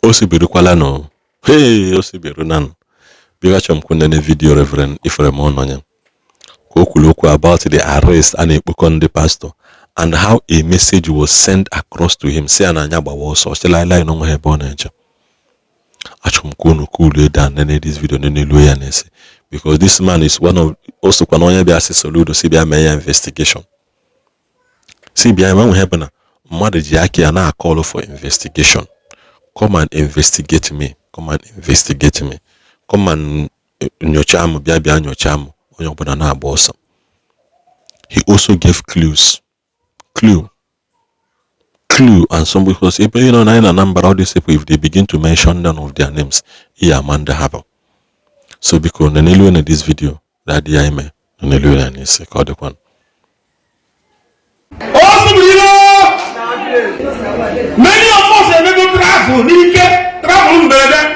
O sibirukwala nụ. Hey, o sibiruna nụ. Biko, achọrọ m ka unu nene video Reverend Ephraim Ọnọnya ka o kwuru okwu about the arrest a na-ekpokọ ndị pastor and how a message was sent across to him, si ya na anya gbawa ọsọ, sị laịlaị na onwe ha ebe ọ na-eje. Achọrọ m ka unu cool down, nene this video, nenelu ya na-ese, because this man is one of o sokwa na onye bịa sị Soludo si bịa mee ya investigation, si bịa eme nwe bụ na mmadụ ji aka ya na-call for investigation. "Come and investigate me, come and investigate me, come and nyocha m, bịa bịa nyocha m." Onye ọbụla na-agba ọsọ. He also gave clues, clue, clue and some, because ebe you know na na Anambra, all these people, if they begin to mention none of their names, iya ama ndị ha bụ. So biko, nenelu na this video that ya ime nenelu ya n'isi ka ọ dịkwa. Osibiro! Many of us emego travel n'ike, travel mberede.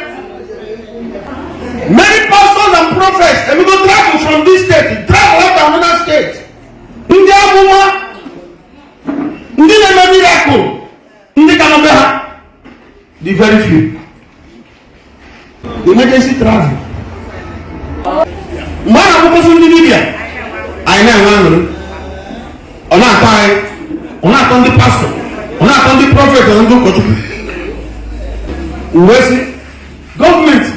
Many pastors and prophets emego travel from this state, travel out to another state. Ndị amụma, ndị na-eme miracle, ndị ka nọ be ha, the very few. Emergency travel. Mgbe a na-akpụkọsị ndị dibịa, anyị na-enwe aṅụrị. Ọ na-atọ anyị, ọ na-atọ ndị pastọ, ọ na-atọ ndị prophet na ndị ụkọchukwu. Wee sị gọọmenti,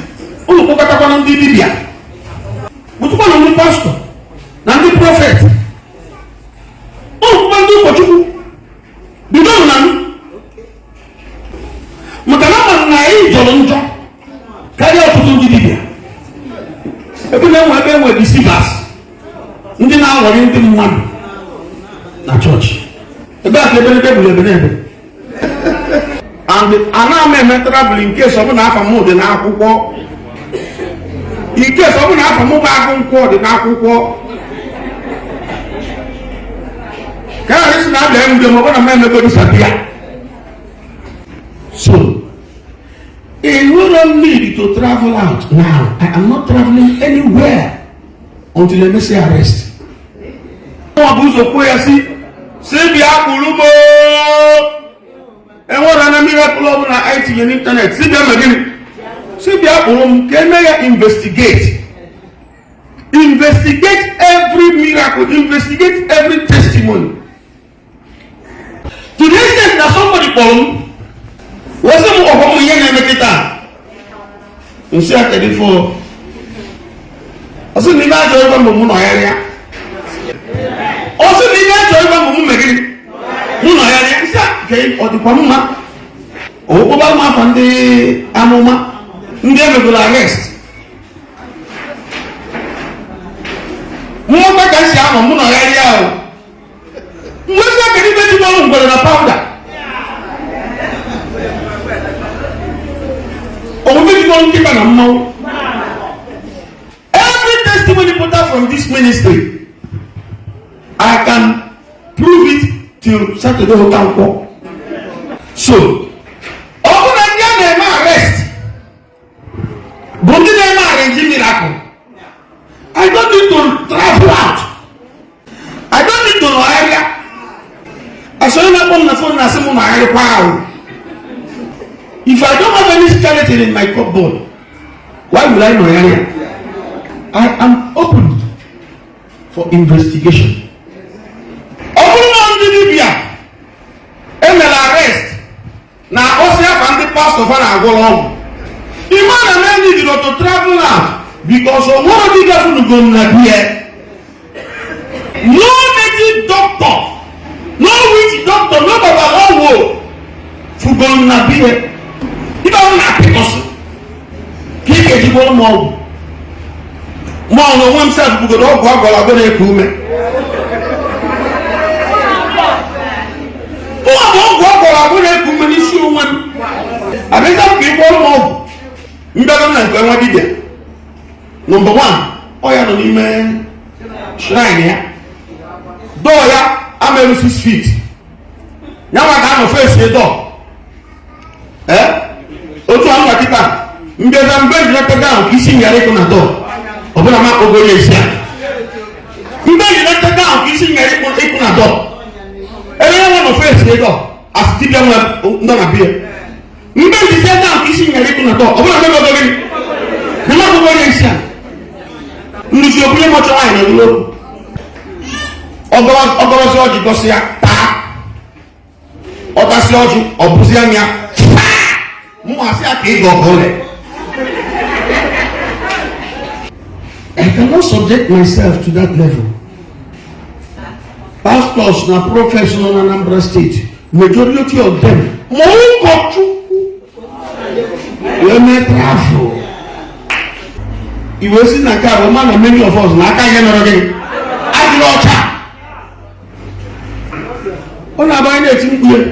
ụlọ kpọkọtakwana ndị dibịa, kpụtụkwana ndị pastọ na ndị prophet, ụlọ kpụkwa ndị ụkọchukwu, bidonụ na m, maka na ama m na anyị jọrọ njọ karịa ọtụtụ ndị dibịa. Ebe na-enwe ebe enwe deceivers, ndị na-aghọrị ndị mmadụ na chọọchị, ebe a ka ebe ebe gburu ebe n'ebe. And ana m eme travel in case ọ bụ na afa m dị n'akwụkwọ, in case ọ bụ na afa m bụ agụ nkwọ dị n'akwụkwọ, ka a ghara isi na abịa m ma ọ bụ na m emego disappear. So enwere m need to travel out now. I am not traveling anywhere until emesi arrest. Ọ bụ ụzọ kwuo ya, si bịa kpụrụ m. Enwere na miracle ọbụla anyị tinye n'ịntanetị, si bịa ma gịnị, si bịa kpụrụ m ka eme ya investigate. Investigate every miracle, investigate every testimony, to the extent na somebody kpọrọ m wee sị m ọgwa m ihe na-eme kịta nsị a. Kedu ife ọ sị na ibe ajọ ebe mbụ mụ nọ ya rịa? Ọ sị na ibe ajọ ebe mbụ mụ megịrị mụ nọ ya rịa nsị a ka ọ dịkwa mma. Okpụkpa m afa ndị amụma ndị emegoro arrest, mmụta ka m si anọ mụ nọ ya rịa ahụ mgbe sị kedu ibe dị ọrụ ngwere na powder, omume jikọrọ nkịta na mmanwụ. Every testimony put out from this ministry, I can prove it till Saturday ụka nkwọ. So ọ bụrụ na ndị a na-eme arrest bụ ndị na-eme arrange miracle, I don't need to travel out, I don't need to nọgharịa. Asọrọ na-akpọ m na phone na-asị m nọgharịkwa ahụ. If I don't have any skeleton in my cupboard, why would I nọgharịa? I am open for investigation. Ọ bụrụ na ndị dibịa emere arrest na akpọsị afa ndị pastọ fa na-agwọrọ ọgwụ, ime na men need to travel out, because o nwere dibịa funugo m na bie. No native doctor, no witch doctor, no babalawo fugo m na bie. Ibe ahụ na-apịkọsị ka ị ga-eji gwọrọ m ọgwụ, ma ọ na onwe m sef bugoro ọgwụ agwọrọ agwọ na-eku ume. Ụwa bụ ọgwụ agwọrọ agwọ na-eku ume n'isi onwe m. Abịa m ka ị gwọrọ m ọgwụ mbịago na nke nwa dibịa number 1, ọ ya nọ n'ime shrine ya, dọọ ya amerụ 6 feet, ya nwa ka anọ fesi dọọ. Ee, otu anụ kịta mbịaza mgbe njinata ahụ ka isi nyara ịkụ na dọọ ọbụla ma akpọgo ya esi a. Mgbe njinata ahụ ka isi nyara ịkụ na dọọ, ebe ya nwa nọ fesi dọọ, asị dibịa nwa nọ na bie. Mgbe njizi ebe ahụ isi nyere ịkụ na tọ ọ bụla mebe gịnị na mmadụ bụ onye isi a nrusi obunye m ọchọ nwaanyị na okwu ọgọrọzi ọjị gosi ya taa ọtasị ọjị ọ bụzi anya mụ asị ya ka ị gọgọ ụlọ. I cannot subject myself to that level. Pastors na prophets nọ na Anambra State, majority of them, ma ụkọchukwu wee mee travel. Iwe si na nke a bụ ma na many of us na aka ihe nọrọ gị adịrị ọcha. Ọ na-abụ anyị na-eti mkpu ya,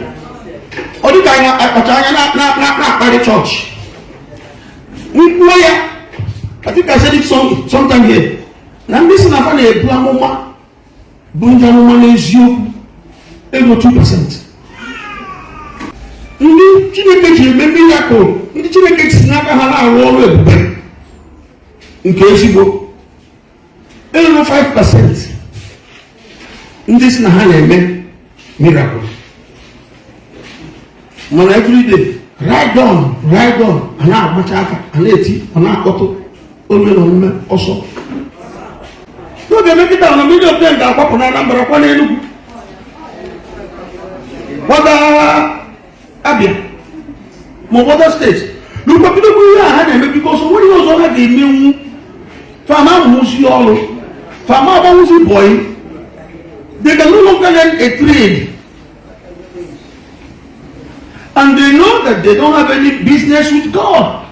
ọ dịka anyị akpacha anya na-akparị chọọchị. Mkpuo ya, I think I said it sometime here, na ndị si na afa na-ebu amụma bụ ndị amụma n'eziokwu ego 2%. Ndị Chineke ji eme miracle, ndị Chineke si n'aka ha na-arụ ọrụ ebube nke ezigbo elu 5% ndị si na ha na-eme miracle. Mana everyday, right on, right on, a na-agbacha aka, a na-eti, ọ na-akpọtụ onye nọ mme ọsọ n'oge emekịta na mmiri ote ga-akwapụ na Anambra kwa n'Enugu kwaga Abia ma ọ bụ other steeti n'ụkwapidokwu ihe a ha na-eme, because onwere ihe ọzọ ha ga-emenwu. Fama amụzi ọrụ, fama agbanwụzi boy. They can no longer learn a trade and they know that they don't have any business with God.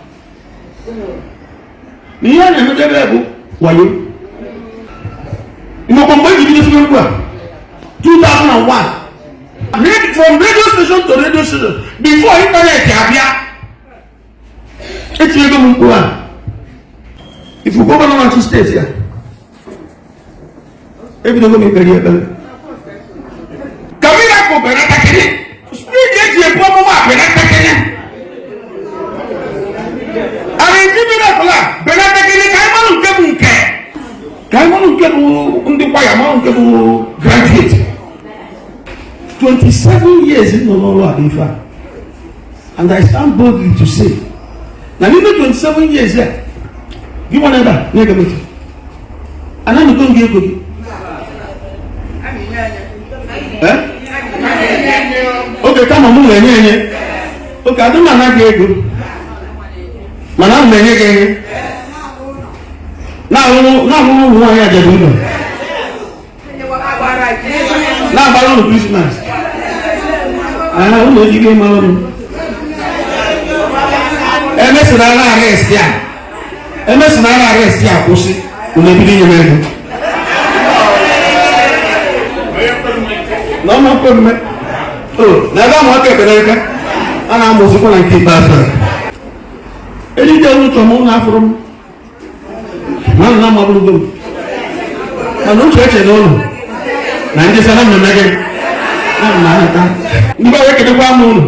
Na ihe a na-emedebe bụ wayo. Ịmakwa mgbe eji bido site mkpu a 2001, from radio station to radio station, before internet abịa, etinyego m mkpu a. Ifu governor na-achị steeti a, ebidogo m ikpere ekpere ka miracle benatakịrị, speed eji ebu ọmụma benatakịrị, a na-eji miracle a benatakịrị, ka anyị malụ nke bụ nke, ka anyị malụ nke bụ ndị kwaya, malụ nke bụ graduate. 27 years nọ n'ọrụ a ife a, and I stand boldly to say na n'ime 27 years a, gị nwa ebe a na-ege m ntị, anaghị m gị ego gị. Eh? Oge kama mụ na-enye enye oge adị m anaghị ego, mana ana m enye gị enye na-arụrụ ụmụ nwaanyị ajadu ụlọ, na-agbara ụlọ Christmas. Ụlọ ejike mara m emesịrị ara arrest ya, emesịrị ara arrest ya, kwụsị ụlọ, ebido inye m ego na ọma mkpe mme o na ebe ahụ aka ekpere aka a na-amụzikwa na nke ikpeazụ a erite ụtọ m na afụrụ m na nna m abụrụgo m, mana uche eche na ụlọ na ndị sara mmemme gị na nna ata ndị be ekedekwa m ụlọ.